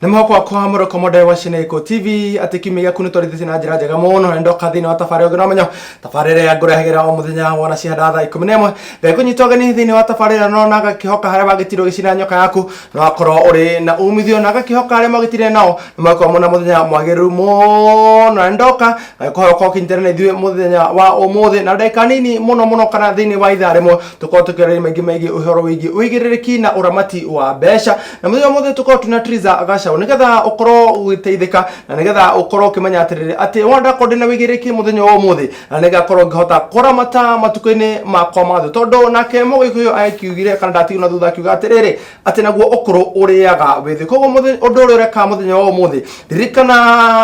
Nĩ mwako wakwa mũroko mũndũ wa Shineko TV atĩ kiumia gĩaku nĩ twarithĩtie na njĩra njega mũno na ndoka thĩinĩ wa tabarĩra ũngĩ no menyo tabarĩra ĩrĩa ngũrehagĩra o mũthenya wona cihanda thaa 11 ndekũnyita ũgeni thĩinĩ wa tabarĩra no na ngakĩhoka harĩa wagĩtirwo gĩcina nyoka yaku no akorwo ũrĩ na umithio na ngakĩhoka arĩa magĩtire nao nĩ makorwo mona mũthenya mwagĩrĩru mũno na ndoka ngakĩhoya ũkorwo ũkĩnyitanĩra na ithuĩ mũthenya wa ũmũthĩ na ndagĩka nini mũno mũno kana thĩinĩ wa ithaa rĩmwe tũkorwo tũkĩarĩria maingĩ maingĩ ũhoro wĩgiĩ ũigĩrĩrĩki na ũramati wa mbeca. Na mũthenya ũmũthĩ tũkorwo twĩna Triza Gacau nĩgetha ũkorwo ũgĩteithĩka na nĩgetha ũkorwo ũkĩmenya atĩrĩrĩ atĩ wona ndakorwo ndĩna ũigĩrĩrĩki mũthenya wa ũmũthĩ na nĩngakorwo ngĩhota kũramata matukũ-inĩ makwa ma thĩ, tondũ nake Mũgĩkũyũ akiugire kana ndatigwo na thutha akiuga atĩrĩrĩ atĩ naguo ũkũrũ ũrĩaga wĩthĩ. Koguo ũndũ ũrĩa ũreka mũthenya wa ũmũthĩ, ririkana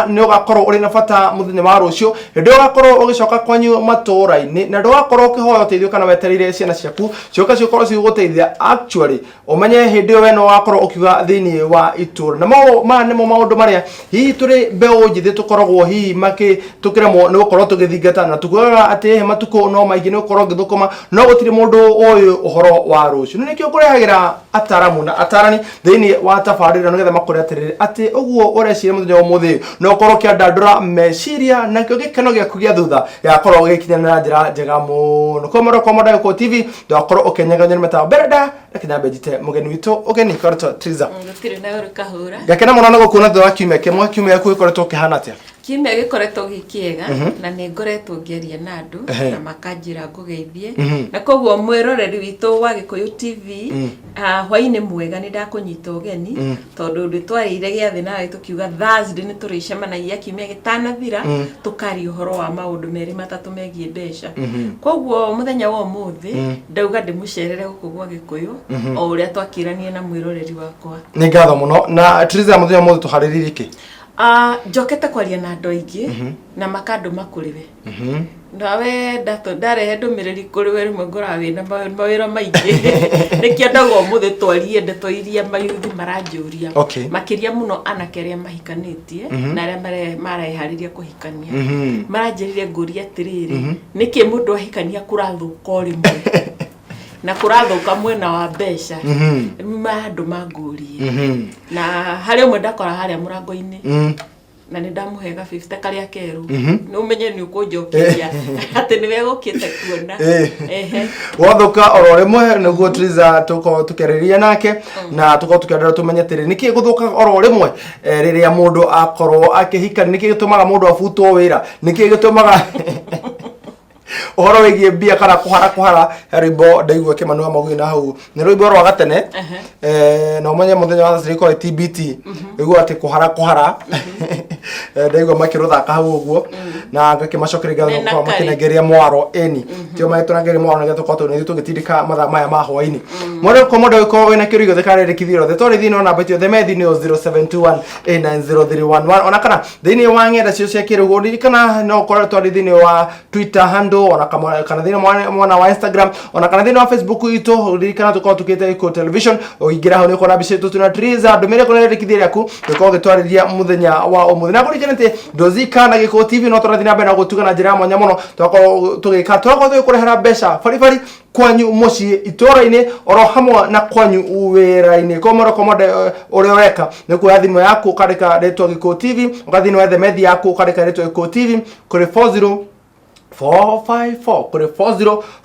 nĩ ũgakorwo ũrĩ na bata mũthenya wa rũciũ hĩndĩ ĩyo ũgakorwo ũgĩcoka kwanyu matũũra-inĩ na ndũgakorwo ũkĩhoya ũteithio kana wetereire ciana ciaku ciũke cikorwo cigũgũteithia. Actually ũmenye hĩndĩ ĩyo we no wakorwo ũkiuga thĩinĩ wa itũũra. Na maya nĩmo maũndũ marĩa hihi tũrĩ mbeũ njĩthĩ tũkoragwo hihi makĩ tũkĩremwo nĩ gũkorwo tũgĩthingata na tugaga atĩ matukũ no maingĩ nĩ gũkorwo ngĩthũkũma, no gũtirĩ mũndũ ũĩ ũhoro wa rũciũ. Na nĩkĩo ngũrehagĩra ataramu na atarani thĩinĩ wa tabarĩra nĩgetha makũre atĩrĩrĩ atĩ ũguo ũreciria mũthenya wa ũmũthĩ no ũkorwo ũkĩandandũra meciria nakĩo gĩkeno gĩaku gĩa thutha gĩgakorwo gĩgĩkinyanĩra na njĩra njega mũno. Kwa mũroko wa Mũndagĩko TV ndũgakorwo ũkĩnyeganyega nĩ mĩtambo mbere nda reke nyambe njite mũgeni witũ ũgeni koretwo Triza. Gũtirĩ na ũru kahũra. Ngakena mũno nĩ gũkuona thutha wa kiumia kĩmwe. Kiumia gĩaku gĩkoretwo kĩhana atĩa? Kiumia gĩkoretwo gĩ kĩega na nĩ ngoretwo ngĩaria na andũ na makanjĩra ngũgeithie, na koguo mwĩroreri witũ wa Gĩkũyũ TV, hwainĩ mwega, nĩ ndakũnyita ũgeni tondũ ndĩ twarĩire gĩathĩ nawe tũkiuga Thursday nĩ tũrĩcemanagia kiumia gĩtanathira tũkaria ũhoro wa maũndũ merĩ matatũ megiĩ mbeca. Koguo mũthenya wa ũmũthĩ ndauga ndĩmũcerere gũkũ gwa Gĩkũyũ o ũrĩa twakĩranie na mwĩroreri wakwa. Nĩ ngatho mũno. Na Triza, mũthenya ũmũthĩ tũharĩrĩirie kĩ? Njokete kwaria na andũ aingĩ na makandũma kũrĩ we. Nawe ndarehe ndũmĩrĩri kũrĩ we rĩmwe ngoraga wĩna mawĩra maingĩ, nĩkĩo ndauga ũmũthĩ twarie ndeto iria mayuthi maranjũria. Makĩria mũno anake arĩa mahikanĩtie na arĩa mareharĩria kũhikania. Maranjĩrire ngũrie atĩrĩrĩ, nĩkĩ mũndũ ahikania kũrathũka o rĩmwe na kũrathũka mwena wa mbeca? Marandũma ngũrie. Na harĩ ũmwe ndakora harĩa mũrango-inĩ na nĩ ndamũhe ga 50 karĩa kerũ, nĩ ũmenye nĩ ũkũnjokeria atĩ nĩwe gũkĩte kuona. Gwathũka oro rĩmwe nĩguo Triza tũkorwo tũkĩarĩrĩria nake na tũkorwo tũkĩenderera tũmenye atĩrĩ nĩkĩ gũthũka oro rĩmwe rĩrĩa mũndũ akorwo akĩhika, nĩkĩ gĩtũmaga mũndũ abutwo wĩra, nĩkĩ gĩtũmaga ũhoro wĩgiĩ mbia kana kũhara kũhara. He rwĩmbo ndaigua Kĩmani wa Maguĩ na hau nĩ rwĩmbo rwa gatene, na ũmenye mũthenya wa Thursday ĩkorwo TBT ũigua atĩ kũhara kũhara. Ndaigua makĩrũthaka hau ũguo na ngakĩmacokeria ngatho Mena gũkorwo karĩ. makĩnengeria mwaro ĩni tio magĩtũnengeria mwaro nĩgetha tũkorwo tũgĩthiĩ tũgĩtindĩka mathaa maya ma hwainĩ. Mwene kwa mũndũ ũgĩkorwo wĩna kĩũria gĩothe kana rĩrĩkithio rĩothe twarĩ thĩinĩ wa namba itũ yothe me thĩinĩ wa 0721890311 ona kana thĩinĩ wa ng'enda cio cia kĩrĩu. Ririkana no ũkorwo twarĩ thĩinĩ wa Twitter handle ona kana thĩinĩ mwena wa Instagram ona kana thĩinĩ wa Facebook itũ. Ririkana tũkorwo tũkĩte Gĩkũyũ Television, ũingĩra hau nĩ ũkuona mbica itũ twĩna Triza. Ndũmĩrĩri kuna rĩrĩkithia rĩaku tũkorwo gĩtwarĩria mũthenya wa ũmũthĩ na kũririkana atĩ Dozika na Gĩkũyũ TV no tũrathiĩ na mbere na gũtuga na njĩra ya mwanya mũno. Twakorwo tũgĩka twakorwo tũgĩkũrehera mbeca baribari kwanyu mũciĩ, itũũra-inĩ oro hamwe na kwanyu wĩra-inĩ. Koguo komo ũrĩa ũreka nĩ kuoya thimũ yaku ũkandĩka rĩtwa Gĩkũyũ TV, ũgathiĩ wa themethi yaku ũkandĩka rĩtwa Gĩkũyũ TV kũrĩ 40454, kũrĩ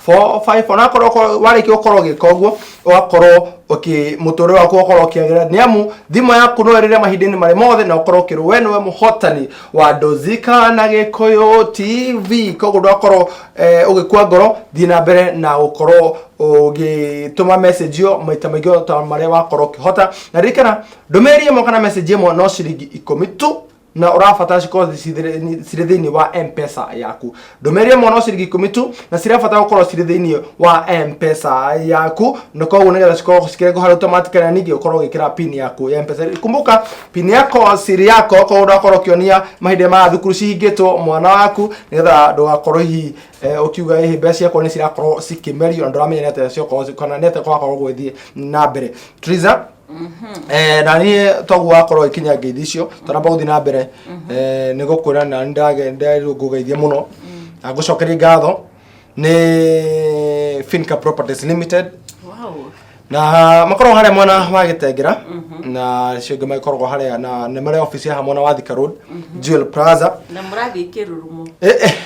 40454, na akorwo warĩkia gũkorwo ũgĩka ũguo ũgakorwo ũkĩ mũtũrĩre waku ũgakorwo ũkĩagĩra, nĩ amu thimũ yaku no ĩrĩre mahinda-inĩ marĩ mothe na ũkorwo ũkĩrwo we nĩwe mũhotani wa Dozika na Gĩkũyũ TV. Koguo ndũgakorwo ũgĩkua ngoro, thiĩ na mbere na gũkorwo ũgĩtũma message ĩyo maita maingĩ o ta marĩa wakorwo ũkĩhota. Na ririkana ndũmĩrĩri ĩmwe kana message ĩmwe no ciringi 10 tu na ũrabatara cikorwo cirĩ thĩinĩ wa M-Pesa yaku. Ndũmĩrĩri ĩmwe no ciringi 10 tu na cirabatara gũkorwo cirĩ thĩinĩ wa M-Pesa yaku, na koguo nĩgetha cikorwo cikĩrengwo harĩa automatically, na ningĩ ũkorwo ũgĩkĩra pin yaku ya M-Pesa. Kumbuka pin yako siri yako, koguo ndũgakorwo ũkĩonia mahinda ma thukuru cihingĩtwo mwana waku, nĩgetha ndũgakorwo hihi ũkiuga hihi mbeca ciakwa nĩ cirakorwo cikĩmerio na ndũramenya nĩ atĩa ciokorwo kana nĩ atĩa kũrakorwo gũgĩthiĩ na mbere. Triza. Na niĩ toguo wakorwo ĩkinya ngeithi icio tũramba gũthiĩ na mbere, nĩ gũkwĩra na nĩ ngũgeithia mũno na ngũcokerie ngatho nĩ Finca Properties Limited. Na makoragwo harĩa mwena wa Gĩtengera, na cio ingĩ makoragwo harĩa na nĩ marĩ office ya mwena wa Thika Road, Jewel Plaza. Na mũrathiĩ kĩrurumo.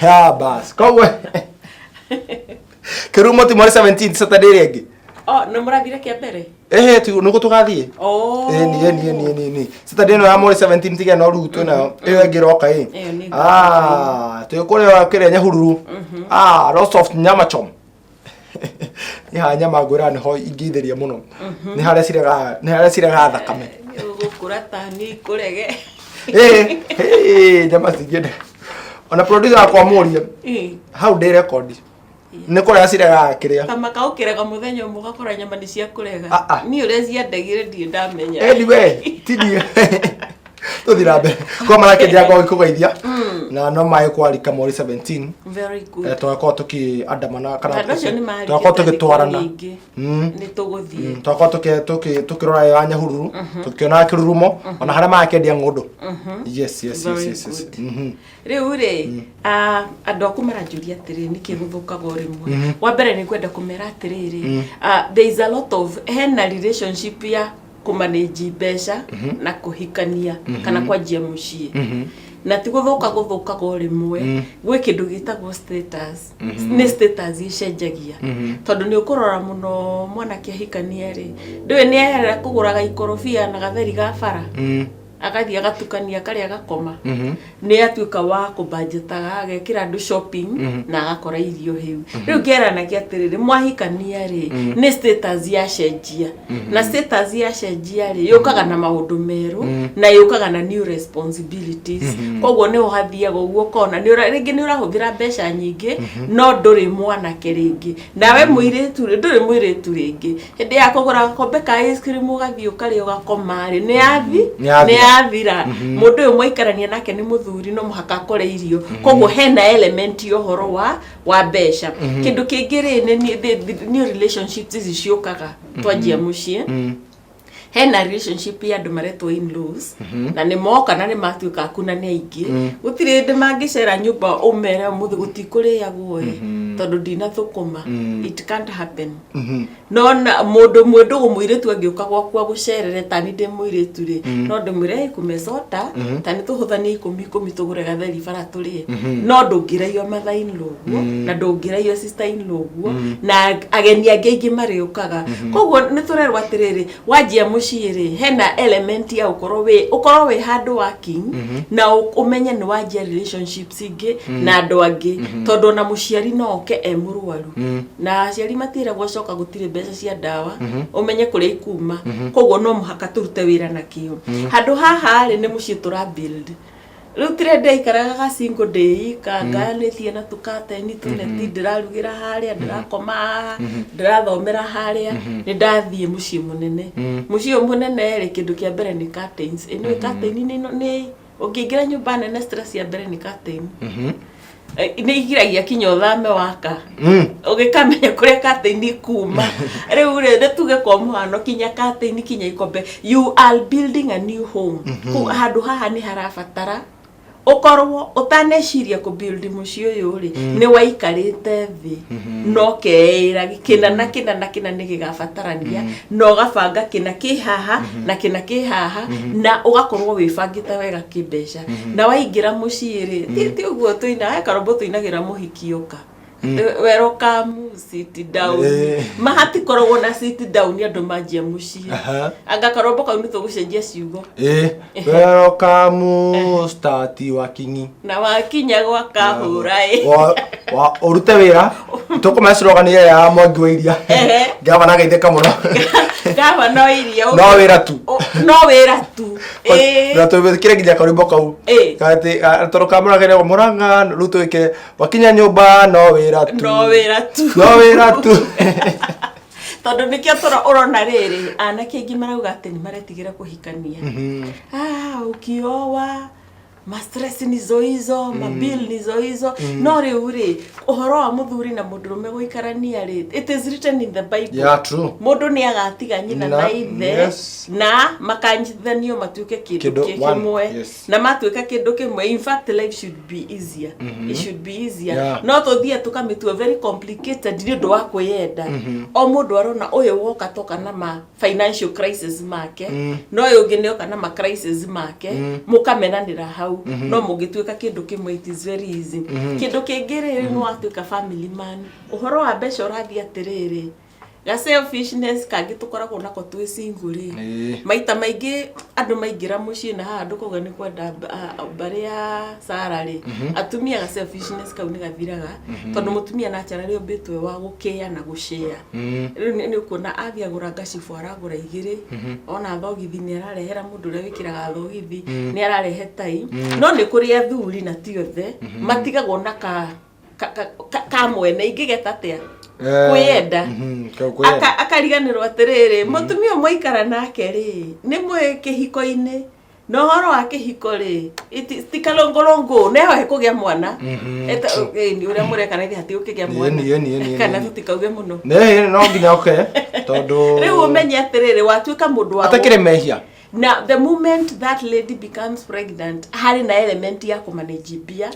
Ah, bas, koguo kĩrurumo ti mweri 17, Saturday ĩrĩa ĩngĩ. Oh, nĩ mũrathire kĩa mbere? Ehe, ti nĩguo tũgathiĩ. Oh. Ĩni, ĩni, ĩni, ĩni, ĩni, Saturday ĩno ya mweri 17, tige no rĩu twĩnayo ĩyo ĩngĩ ĩroka ĩ. Ĩyo nĩ Ah, twĩ kũrĩa kĩrĩa Nyahururu. Ah, lots of nyama choma. Nĩ ha nyama ngwĩra nĩho ingĩithĩria mũno. Nĩ harĩa ciregaga, nĩ harĩa ciregaga thakame. Nĩ ũgũkũra tani kũrege. Ĩ, nyama cingĩenda. Ona producer wakwa mũrie hau ndĩ record. Nĩ kũrĩa ciregaga kĩrĩa. Kama ũkĩrega mũthenya ũmwe ũgakora nyama nĩ cia kũrega. Ah, ah. Niĩ ũrĩa ciandegire ndirĩ ndamenya. Anyway, ti niĩ tũthiĩ na mbere kwa marakĩnjĩra kwa gĩkũgeithia na no maĩ kwarika mweri 17. Very good. Tũgakorwo tũkĩandamana kana Andũ acio nĩ marikĩte tũgakorwo tũgĩtwarana. thikũ nyingĩ. Nĩ tũgũthiĩ. Tũgakorwo tũkĩrora ya Nyahururu, tũkĩona kĩrurumo ona harĩa marakĩendia ng'ũndũ. Yes. Very Yes. good. Rĩu rĩ, andũ aku maranjũria atĩrĩ, nĩkĩ gũthũkaga o rĩmwe? Wa mbere nĩ ngwenda kũmera atĩrĩrĩ, there is a lot of, hena relationship ya kũmanage mbeca na kũhikania kana kwanjia mũciĩ, na ti gũthũka gũthũkaga o rĩmwe. Gwĩ kĩndũ gĩtagwo status, nĩ status icenjagia, tondũ nĩ ũkũrora mũno mwanake ahikania rĩ, ndũĩ nĩ eherera kũgũraga ikorobia na gatheri ga bara, agathiĩ agatukania karĩa agakoma, nĩ atuĩka wa kũbanjetaga, agekĩra andũ shopping na agakora irio hĩu. Rĩu ngeranagia atĩrĩrĩ, mwahikania rĩ, nĩ status yacenjia, na status yacenjia rĩ, yũkaga na maũndũ merũ na yũkaga na new responsibilities. Koguo nĩ ũhathiaga ũguo ũkona nĩ rĩngĩ nĩ ũrahũthĩra mbeca nyingĩ, no ndũrĩ mwanake rĩngĩ, nawe mũirĩtu rĩ, ndũrĩ mũirĩtu rĩngĩ. Hĩndĩ ya kũgũra gakombe ka ice cream ũgathiĩ ũkarĩa ũgakoma rĩ, nĩ yathi. Nĩ yathira. Nĩ yathira. Mũndũ ũyũ mwaikarania nake nĩ mũthuri, no mũhaka akore irio. Koguo hena element ya ũhoro wa mbeca. Kĩndũ kĩngĩ rĩ, nĩ relationships ici ciũkaga twanjia mũciĩ. Hena relationship ya andũ maretwo in-laws, na nĩ moka na nĩ matuĩka aku na nĩ aingĩ. Gũtirĩ hĩndĩ mangĩcera nyũmba ũmere ũmũthĩ gũtikũrĩagwo ĩ, tondũ ndinathũkũma. It can't happen. No na mũndũ ũmwe ndũgũ, mũirĩtu angĩũka gwakwa gũcerere, tani ndĩ mũirĩtu rĩ, no ndĩmwĩre, "Ĩ, kumesota, tani tũhũthanie ikũmi ikũmi tũgũre gatheri bara tũrĩe." No ndũngĩraio mother in law ũguo, na ndũngĩraio sister in law ũguo, na ageni angĩ aingĩ marĩũkaga. Koguo nĩ tũrerwo atĩrĩrĩ, wanjia mũciĩ rĩ, hena element ya ũkorwo wĩ ũkorwo wĩ handũ working na ũmenye nĩ wanjia relationships ingĩ na andũ angĩ, tondũ ona mũciari no oke e mũrwaru, na aciari matiragwo coka, gũtirĩ mbeca cia ndawa, ũmenye kũrĩa ikuma. Koguo no mũhaka tũrute wĩra na kĩo. Handũ haha rĩ, nĩ mũciĩ tũra build. Rĩu tire ndĩraikaraga ga single ndĩika ngayanĩtie na tũkateni tũneti, ndĩrarugĩra harĩa, ndĩrakoma haha, ndĩrathomera harĩa. Nĩ ndathiĩ mũciĩ mũnene. Mũciĩ ũyũ mũnene rĩ, kĩndũ kĩa mbere nĩ curtains. Ĩ nĩũĩ curtain nĩ ũngĩingĩra nyũmba nene, stress ya mbere nĩ curtain. Nĩ igiragia kinya ũthame waka ũgĩkamenya kũrĩa curtain kuma. Rĩu rĩ, nĩ tuge kwa mũhano kinya curtain, kinya ikombe, you are building a new home. Kũu handũ haha nĩ harabatara ũkorwo ũtaneciria kũ build mũciĩ ũyũ rĩ, nĩ waikarĩte thĩ no keĩra kĩna na kĩna na kĩna nĩ gĩgabatarania, na ũgabanga kĩna kĩ haha na kĩna kĩ haha, na ũgakorwo wĩbangĩte wega kĩmbeca. Na waingĩra mũciĩ rĩ, ti ũguo tũina he karũmbo tũinagĩra mũhiki ũka, "Welcome, sit down." Mahatikoragwo na sit down andũ manjia mũciĩ. Anga karũmbo kau nĩ tũgũcenjia ciugo. Ĩ, "Welcome, start working." Na wakinya gwakahũra ĩ. Ũrute wĩra tũkũmenya slogan ĩrĩa ya Mwangi wa Iria. Gavana ageithĩka mũno. Gavana wa iria. No wĩra tu. No wĩra tu. Na tũgĩkĩre nginya karwĩmbo kau. Atĩ tondũ kamũragĩre mũrang'a, rĩu tũgĩkĩre "Wakinya nyũmba no wĩra tu." No wĩra tu. No wĩra tu. Tondũ nĩkĩo tũra ũrona rĩrĩ, anake aingĩ marauga atĩ nĩ maretigĩra kũhikania. Ah, ukioa. Ma stress nizo hizo, ma bill nizo hizo. No rĩu rĩ, ũhoro wa mũthuri na mũndũrũme gũikarania rĩ, it is written in the Bible. Yeah, true. Mũndũ nĩ agatiga nyina na ithe na makanyitithanio matuĩke kĩndũ Kĩndũ one, kĩmwe. Na matuĩka kĩndũ kĩmwe, in fact life should be easier. It should be easier. No tũthiĩ tũkamĩtua very complicated nĩ ũndũ wa kwĩyenda. O mũndũ arona ũyũ woka toka na ma financial crisis make, no ũyũ ũngĩ nĩ oka na ma crisis make, mũkamenanĩra hau. No mũngĩtuĩka kĩndũ kĩmwe, it is very easy. Kĩndũ kĩngĩ rĩ, rĩu nĩ watuĩka family man, ũhoro wa mbeca ũrathiĩ atĩrĩrĩ, ga selfishness kangĩ tũkoragwo nako twĩ single rĩ, maita maingĩ andũ maingĩra mũciĩ na haha ndũkauga nĩ kwenda mbarĩ ya Sara rĩ, atumia ga selfishness kau nĩ gathiraga, tondũ mũtumia naturally ũmbĩtwo wa gũkĩĩa na gũcĩa. Rĩu nĩ ũkuona athiĩ agũra ngacibũ, aragũra igĩrĩ, ona thogithi nĩ ararehera mũndũ ũrĩa wĩkĩraga thogithi, nĩ ararehe tai. No nĩ kũrĩ athuri, na ti othe, matigagwo na ka mwene ingĩgeta atĩa, kwĩyenda. Kwĩyenda. Akariganĩrwo atĩrĩrĩ, mũtumia ũmwe aikara nake rĩ, nĩ mwĩ kĩhiko-inĩ, na ũhoro wa kĩhiko rĩ, ti kalũngũlũngũ neho hekũgĩa mwana. Ĩni, ũrĩa mũreka na ithe hatigũkĩgĩa mwana. Ĩni, ĩni, ĩni, Kana ĩni. Tũtikauge mũno. Nĩ no nginya oke tondũ Rĩu ũmenye atĩrĩrĩ, watuĩka mũndũ wa atakĩrĩ mehia. Na the moment that lady becomes pregnant, harĩ na element ya kũmanage mbia,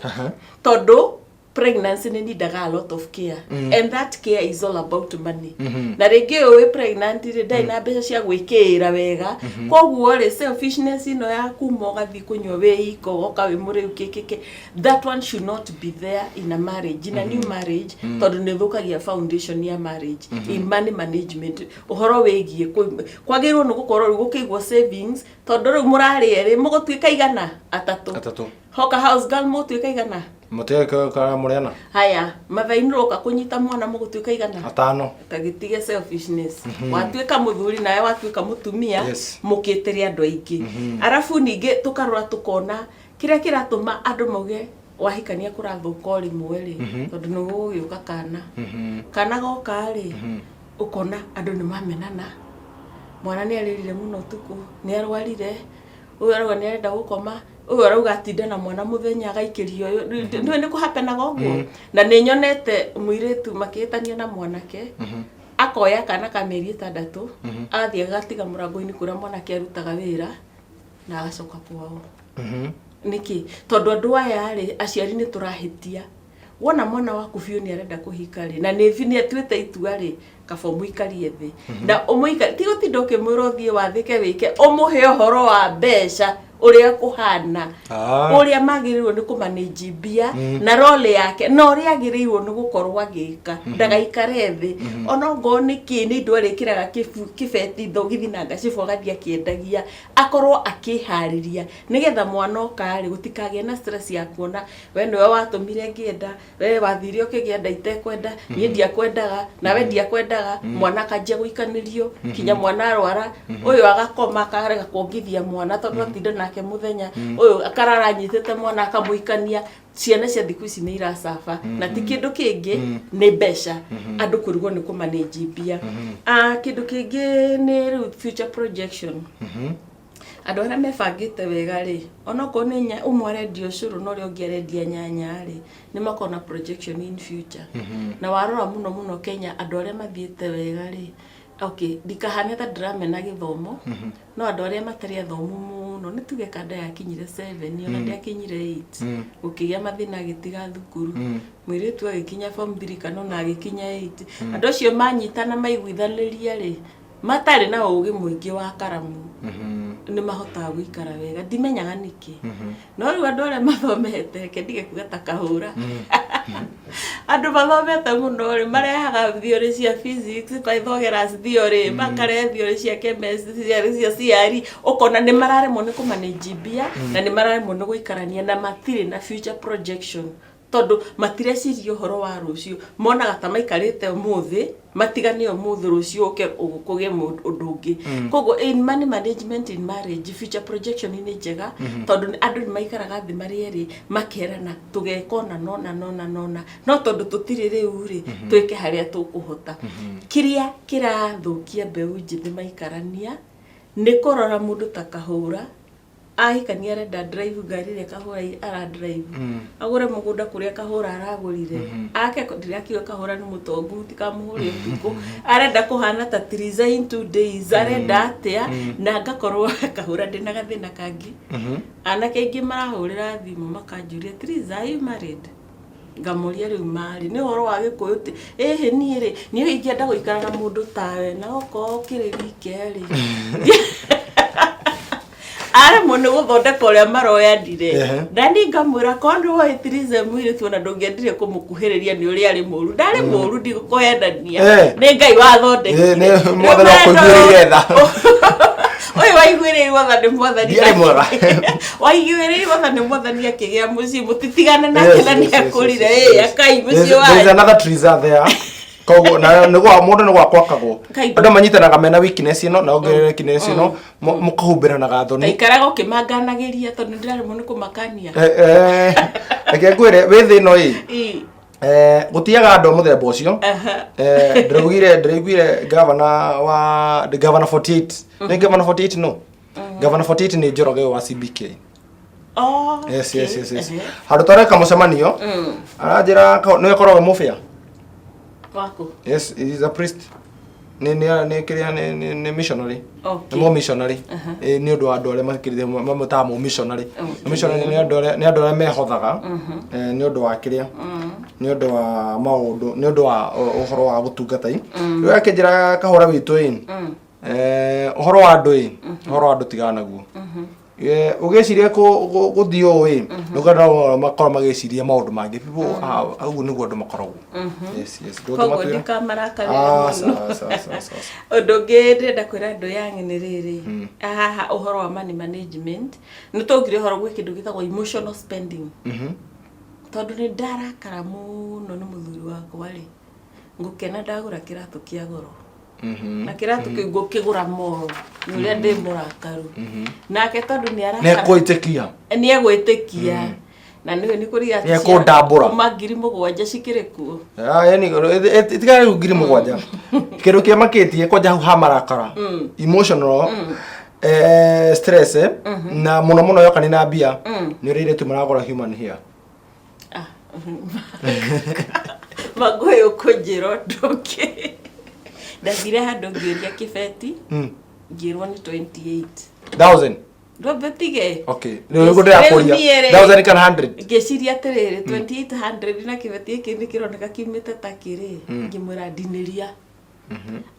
tondũ pregnancy nĩ nindaga a lot of care, and that care is all about money. Na rĩngĩ ũyũ wĩ pregnant rĩ, ndarĩ na mbeca cia gwĩkĩĩra wega. Koguo rĩ, selfishness ĩno ya kuma ũgathiĩ kũnyua wĩ iko, ũgoka wĩ mũrĩu, kĩkĩkĩ, that one should not be there in a marriage, in a new marriage, tondũ nĩ ũthũkagia foundation ya marriage. In money management, ũhoro wĩgiĩ kwagĩrĩirwo nĩ gũkorwo rĩu gũkĩigwo savings, tondũ rĩu mũrarĩ erĩ, mũgũtuĩka igana atatũ. Atatũ. Hoka house girl, mũgũtuĩka 100. Mũtigana mũrĩana. Haya, mathainĩ roka kũnyita mwana, mũgũtuĩka 100. Atano. Tagĩtige selfishness. Watuĩka mũthuri nawe watuĩka mũtumia, mũkĩtĩre andũ aingĩ. Arabu ningĩ tũkarora tũkona kĩrĩa kĩratũma andũ mauge wahikania kũrathũka o rĩmwe rĩ, tondũ nĩ gũgũgĩũka kana. Kana goka rĩ, ũkona andũ nĩ mamenana, mwana nĩ arĩrire mũno ũtukũ, nĩ arwarire, ũyũ arauga nĩ arenda gũkoma, ũyũ arauga atinda na mwana mũthenya agaikĩrio ũyũ. Nĩũĩ nĩ kũhapenaga ũguo. Na nĩ nyonete mũirĩtu makĩhĩtania na mwanake, akoya kana ka mĩeri 6, agathiĩ agatiga mũrango-inĩ kũrĩa mwanake arutaga wĩra, na agacoka kwao. Nĩkĩ? Tondũ andũ aya rĩ, aciari nĩ tũrahĩtia. Wona mwana waku biũ nĩ arenda kũhika rĩ, na nĩ atuĩte itua rĩ, kaba ũmũikarie thĩ na ũmũikari, ti gũtinda ũkĩmwĩra ũthiĩ wathĩke wĩke, ũmũhe ũhoro wa mbeca ũrĩa kũhana, ũrĩa magĩrĩirwo nĩ kũmanage mbia na role yake na ũrĩa agĩrĩirwo nĩ gũkorwo agĩka, ndagaikare thĩ ona ongorwo nĩ kĩ nĩ indo arĩkĩraga kĩbeti, thogithi na ngacibũ, agathiĩ akĩendagia, akorwo akĩharĩria nĩgetha mwana oka rĩ, gũtikagĩe na stress ya kuona we nĩwe watũmire ngĩenda, we wathire ũkĩgĩa nda itekwenda, niĩ ndiakwendaga, nawe ndiakwendaga. Mwana akanjia gũikanĩrio kinya mwana arwara, ũyũ agakoma akarega kuongithia mwana tondũ atinda nake mũthenya, ũyũ akarara anyitĩte mwana akamũikania. Ciana cia thikũ ici nĩ iracaba, na ti kĩndũ kĩngĩ, nĩ mbeca, andũ kũrigwo nĩ kũmanage mbia. Ah, kĩndũ kĩngĩ nĩ rĩu future projection. Andũ arĩa mebangĩte wega rĩ, onokorwo nĩ ũmwe arendia ũcũrũ na ũrĩa ũngĩ arendia nyanya rĩ, nĩ makoragwo na projection in future. Na warora mũno mũno Kenya, andũ arĩa mathiĩte wega rĩ, okay, ndikahane ta ndĩramena gĩthomo, no andũ arĩa matarĩ athomu mũno, nĩ tuge kanda yakinyire 7, ona ndĩakinyire 8, gũkĩgĩa mathĩna, agĩtiga thukuru, mũirĩtu agĩkinya form 3 kana ona agĩkinya 8, andũ acio manyitana maiguithanĩria rĩ, matarĩ na ũgĩ mũingĩ wa karamu, nĩ mahotaga gũikara wega. Ndimenyaga nĩkĩ, no rĩu andũ arĩa mathomete, reke ndige kuga ta kahũra, andũ mathomete mũno rĩ, marehaga theory cia physics, Pythagoras theory, makarehe theory cia chemistry, theory cia CRE, ũkona nĩ mararemwo nĩ kũmanage mbia na nĩ mararemwo nĩ gũikarania na matirĩ na future projection, tondũ matireciria ũhoro wa rũciũ. Monaga ta maikarĩte ũmũthĩ, matigane ũmũthĩ, rũciũ ũke kũgĩe ũndũ ũngĩ. Koguo in money management in marriage, future projection nĩ njega, tondũ andũ nĩ maikaraga thĩ marĩ erĩ makerana, tũgeka ũna nona nona nona, no tondũ tũtirĩ rĩu rĩ, twĩke harĩa tũkũhota. Kĩrĩa kĩrathũkia mbeũ njĩthĩ maikarania nĩ kũrora mũndũ ta kahũra. Ahikania arenda drive ngari ĩrĩa Kahũra ara drive, agũre mũgũnda kũrĩa Kahũra aragũrire, ake ndĩrakiuga Kahũra nĩ mũtongu, mũtikamũhũre ũtukũ. Arenda kũhana ta Theresa in 2 days, arenda atĩa? Na ngakorwo Kahũra ndĩna gathĩna kangĩ. Anake aingĩ marahũrĩra thimũ makanjũria, "Theresa, are you married?" Ngamoria rĩu marĩ nĩ ũhoro wa Gĩkũyũ ti ĩhĩ. Niĩ rĩ, niĩ ingĩenda gũikara na mũndũ tawe, na okorwo ũkĩrĩ wike rĩ, aremwo nĩ gũthondeka ũrĩa maroyanire. Na niĩ ngamwĩra, korwo nĩ woĩ Theresa mũirĩtu, ona ndũngĩendire kũmũkuhĩrĩria nĩ ũrĩa arĩ mũru. Ndarĩ mũru, ndigũkũhenania. Nĩ Ngai wathondekire. Nĩ Mwathani wakũiguĩrĩire tha. Ũyũ waiguĩrĩirwo tha nĩ Mwathani. Ndiarĩ mwega. Waiguĩrĩirwo tha nĩ Mwathani akĩgĩa mũciĩ, mũtitigane nake na nĩ akũrire. Ĩ akai mũciĩ There's wanyu. another Theresa there. Koguo na nĩguo mũndũ nĩ gwakwakagwo. Kaingĩ. Andũ manyitanaga mena weakness ĩno na ũngĩ weakness ĩno, mũkahumbĩranaga thoni. Taikaraga ũkĩmanganagĩria tondũ ndĩraremwo nĩ kũmakania. Reke ngwĩre, wĩ thĩ ĩno ĩ, gũtiaga andũ a mũthemba ũcio. Ndĩraugire gavana wa gavana 48, nĩ gavana 48, no gavana 48 nĩ Njoroge wa CBK. Oh, Yes. Yes. Handũ twareka mũcemanio, aranjĩra nĩwe koragwo mũbĩa. Waku. Yes, he is a priest. Nĩ kĩrĩa nĩ missionary. Nĩ mũ missionary. Nĩ ũndũ wa andũ arĩa makĩrĩte mamwĩtaga mũ missionary. Missionary nĩ andũ arĩa mehothaga, nĩ ũndũ wa kĩrĩa, nĩ ũndũ wa maũndũ, nĩ ũndũ wa ũhoro wa gũtungata i. Rĩu akĩnjĩra, "Kahũra witũ ĩ, ũhoro wa andũ ĩ, ũhoro wa andũ tigana naguo. Ũgĩciria gũthiĩ ũũ ĩ, nĩũkwenda makorwo magĩciria maũndũ mangĩ." People, ũguo nĩguo andũ makoragwo. Yes. Koguo Ndũngĩmatwĩra. ndikamarakarĩra Ah, mũno. sawa, sawa, sawa, sawa. Ũndũ ũngĩ ndĩrenda kwĩra andũ young nĩ rĩrĩ, haha ũhoro wa money management, nĩ twaugire ũhoro gwĩ kĩndũ gĩtagwo emotional spending. Tondũ nĩ ndarakara mũno nĩ mũthuri wakwa rĩ, ngũkena ndagũra kĩratũ kĩa goro, na kĩratũ kĩu ngũkĩgũra moro nĩ ũrĩa ndĩ mũrakaru nake, tondũ nĩ arakara. Nĩekũĩtĩkia. Nĩ egwĩtĩkia na nĩwe nĩ kũrĩ iratũ cia Nĩekũndambũra. kuma 7,000 cikĩrĩ kuo. Ah, yani tigana rĩu 7,000, kĩndũ kĩamakĩtie kwanja hau ha marakara, emotional stress, na mũno mũno yoka nĩ na mbia, nĩ ũrĩa airĩtu maragũra human hair. Ah, Mangũyũ, kũnjĩra ũndũ ũngĩ, ndathire handũ ngĩũria kĩbeti, ngĩrwo nĩ 28 Thousand? Ndwambe tige. Okay, rĩu nĩguo ndĩrakũria. Rĩu niĩ rĩ- Thousand kana 100? Ngĩciria atĩrĩrĩ, 2800 na kĩbeti gĩkĩ nĩ kĩroneka kiumĩte ta kĩrĩ. Ngĩmwĩra ndinĩria,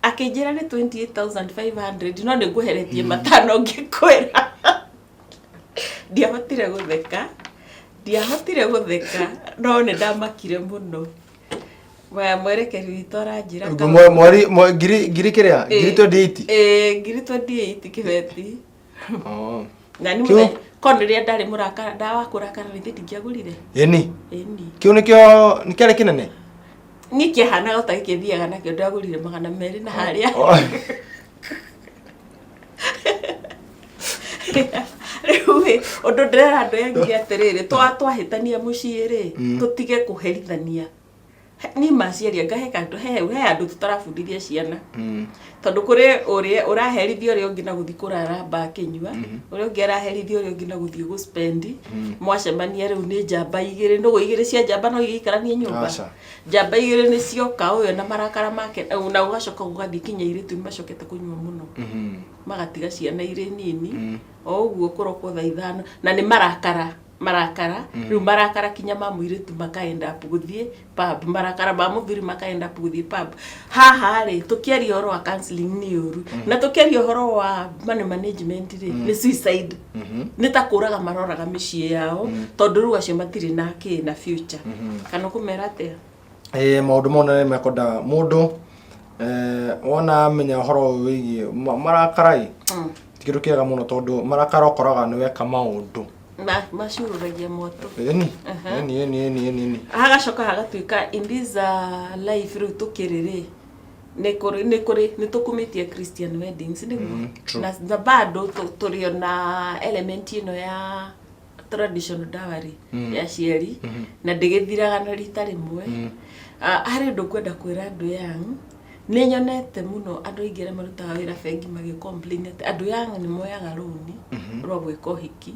akĩnjĩra nĩ 28500, no nĩ ngũheretie matano. Ngĩkwĩra ndiahotire gũtheka, ndiahotire gũtheka, no nĩ ndamakire mũno. Maya mwerekeri witũ aranjĩra Mweri ngiri kĩrĩa ngiri 28? Ĩĩ, ngiri 28 kĩbeti. Oh. Na nĩ Kĩu- mũthenya ko rĩrĩa ndarĩ mũrakara, ndawa kũrakara rĩthĩ ndingĩagũrire. Ĩni. Ĩni. Kĩu nĩkĩo nĩ kĩarĩ kĩnene. Niĩ kĩahanaga ta gĩkĩ thiaga nakĩo, ndagũrire 200 na harĩa. Oh. Rĩu ĩ, ũndũ ndĩrera andũ aya angĩ atĩrĩrĩ, twahĩtania mũciĩ rĩ, tũtige kũherithania. Niĩ maciaria ngahe kandũ he he andũ tũtarabundithia ciana, tondũ kũrĩ ũrĩa ũraherithia ũrĩa ũngĩ na gũthiĩ kũrara mba akĩnyua, ũrĩa ũngĩ araherithia ũrĩa ũngĩ na gũthiĩ gũspend. Mwacemania rĩu nĩ njamba igĩrĩ, nũgũ igĩrĩ cia njamba no igĩikaranie nyũmba? Aca. Njamba igĩrĩ nĩ cioka, ũyũ na marakara make, na ũgacoka gũgathiĩ kinya airĩtu nĩ macokete kũnyua mũno, magatiga ciana irĩ nini o ũguo, kũrokwo thaa 5 na nĩ marakara marakara. Rĩu marakara kinya ma mũirĩtu makaenda up gũthiĩ pub, marakara ma mũthuri makaenda up gũthiĩ pub. Haha rĩ, tũkĩaria ũhoro wa counseling nĩ ũru, na tũkĩaria ũhoro wa money management rĩ, nĩ suicide, nĩ ta kũraga maroraga mĩciĩ yao, tondũ rĩu acio matirĩ na kĩ na future. Kana ũkũmera atĩa? Maũndũ mau nĩ mekwenda mũndũ, wona menya ũhoro ũyũ wĩgiĩ marakara ĩ, ti kĩndũ kĩega mũno, tondũ marakara ũkoraga nĩ weka maũndũ. Macurũragia mwatũ. Ĩni, ĩni, ĩni, ĩni, ĩni, ĩni. Hagacoka hagatuĩka in this life rĩu tũkĩrĩ rĩ, nĩ kũrĩ nĩ tũkumĩtie Christian weddings nĩguo. True. Na bado tũrĩ ona element ĩno ya traditional dowry ya cieri, na ndĩgĩthiraga na rita rĩmwe. Ah, harĩ ũndũ ngwenda kwĩra andũ young. Nĩ nyonete mũno andũ aingĩ arĩa marutaga wĩra bengi magĩ complain atĩ andũ young nĩ moyaga rũni rwa gwĩka ũhiki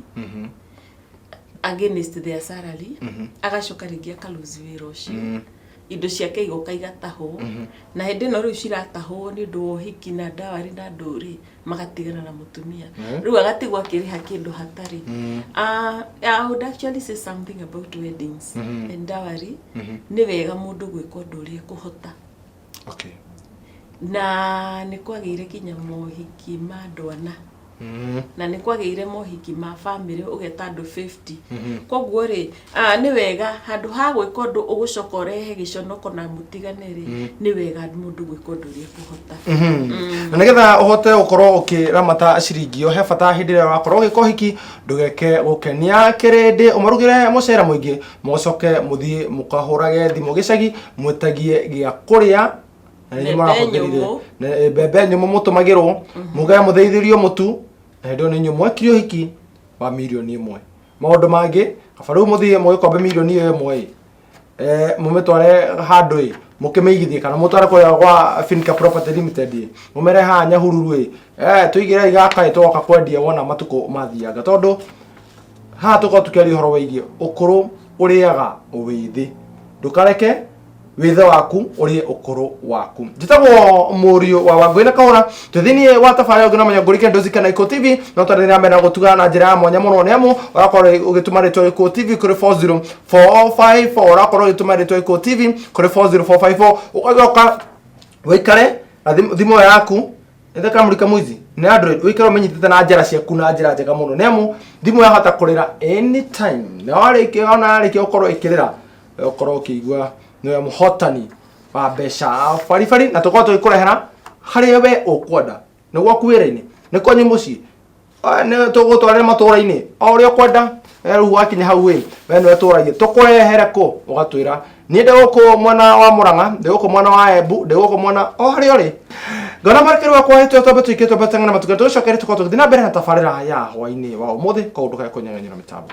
against their salary, agacoka rĩngĩ aka lose wĩra ũcio, indo ciake igoka igatahwo, na hĩndĩ ĩno rĩu ciratahwo nĩ ũndũ wa ũhiki na dowry na ndũrĩ, magatigana na mũtumia, rĩu agatigwo akĩrĩha kĩndũ hatarĩ. I would actually say something about weddings and dowry. Nĩ wega mũndũ gwĩka ũndũ ũrĩa ekũhota. Na nĩ kwagĩire kinya mohiki ma andũ ana, na nĩ kwagĩire mohiki ma bamĩrĩ ũgeta andũ 50. Koguo rĩ, nĩ wega handũ ha gwĩka ũndũ ũgũcoka ũrehe gĩconoko na mũtigane rĩ, nĩ wega mũndũ gwĩka ũndũ ũrĩa ekũhota. Na nĩgetha ũhote gũkorwo ũkĩramata ciringi ĩyo, he bata hĩndĩ ĩrĩa ũrakorwo ũgĩka ũhiki ndũgeke gũkenia kĩrĩndĩ, ũmarugĩre mũcere mũingĩ, mũcoke mũthiĩ mũkahũrage thimũ gĩcagi mwĩtagie gĩa kũrĩa na nĩ Mbembe mũrahũthĩrire nyũmũ. Mbembe nyũmũ mũtũmagĩrwo mũgaya mũthĩithĩrio mũtu, na hĩndĩ ĩyo nĩ inyuĩ mwekire ũhiki wa 1 mirioni. Maũndũ mangĩ kaba rĩu mũthiĩ mũgĩkombe 1 mirioni ĩyo ĩ mũmĩtware handũ ĩ mũkĩmĩigithie, kana mũtware kũrĩa gwa Finca Property Limited ĩ mũmere haha Nyahururu ĩ tũigĩrei gaka ĩ tũgoka kwendia wona matukũ mathianga, tondũ haha tũkorwo tũkĩaria ũhoro wĩgiĩ ũkũrũ ũrĩaga wĩthĩ. Ndũkareke wĩthĩ waku ũrĩe ũkũrũ waku. Njĩtagwo mũriũ wa Wangũi na Kahũra, twĩ thĩiniĩ wa tabarĩra ũngĩ na menya ngũrike ndozi kana Iko TV, no twarĩ na mbere na gũtuga na njĩra ya mwanya mũno, nĩ amu ũrakorwo ũgĩtũma rĩtwa Iko TV kũrĩ 40454, ũrakorwo ũgĩtũma rĩtwa Iko TV kũrĩ 40454, ũgacoka wĩikare na thimũ ĩyo yaku nĩ kamũrika mwizi nĩ Android, ũikare ũmenyitĩte na njara ciaku na njĩra njega mũno, nĩ amu thimũ yahota kũrĩra anytime, na warĩkia ona yarĩkia gũkorwo ĩkĩrĩra, ũkorwo ũkĩigua nĩwe mũhotani wa mbeca baribari, na tũkorwo tũgĩkũrehera harĩa we ũkwenda, nĩ gwaku wĩra-inĩ, nĩ kwanyu mũciĩ, nĩ tũgũtwarĩra matũra-inĩ o ũrĩa ũkwenda. Rĩu wakinya hau ĩ we nĩwe tũragie tũkũrehere kũ, ũgatwĩra niĩ ndĩ gũkũ mwena wa Mũrang'a, ndĩ gũkũ mwena wa Embu, ndĩ gũkũ mwena o harĩa ũrĩ. Ngona marekeri wakwa wahĩtwo twambe tũikie twambe teng'ana matukũ tũgĩcokere tũkorwo tũgĩthiĩ na mbere na tabarĩra ya hwainĩ wa ũmũthĩ, koguo ndũkae kũnyang'anyĩra mĩtambo.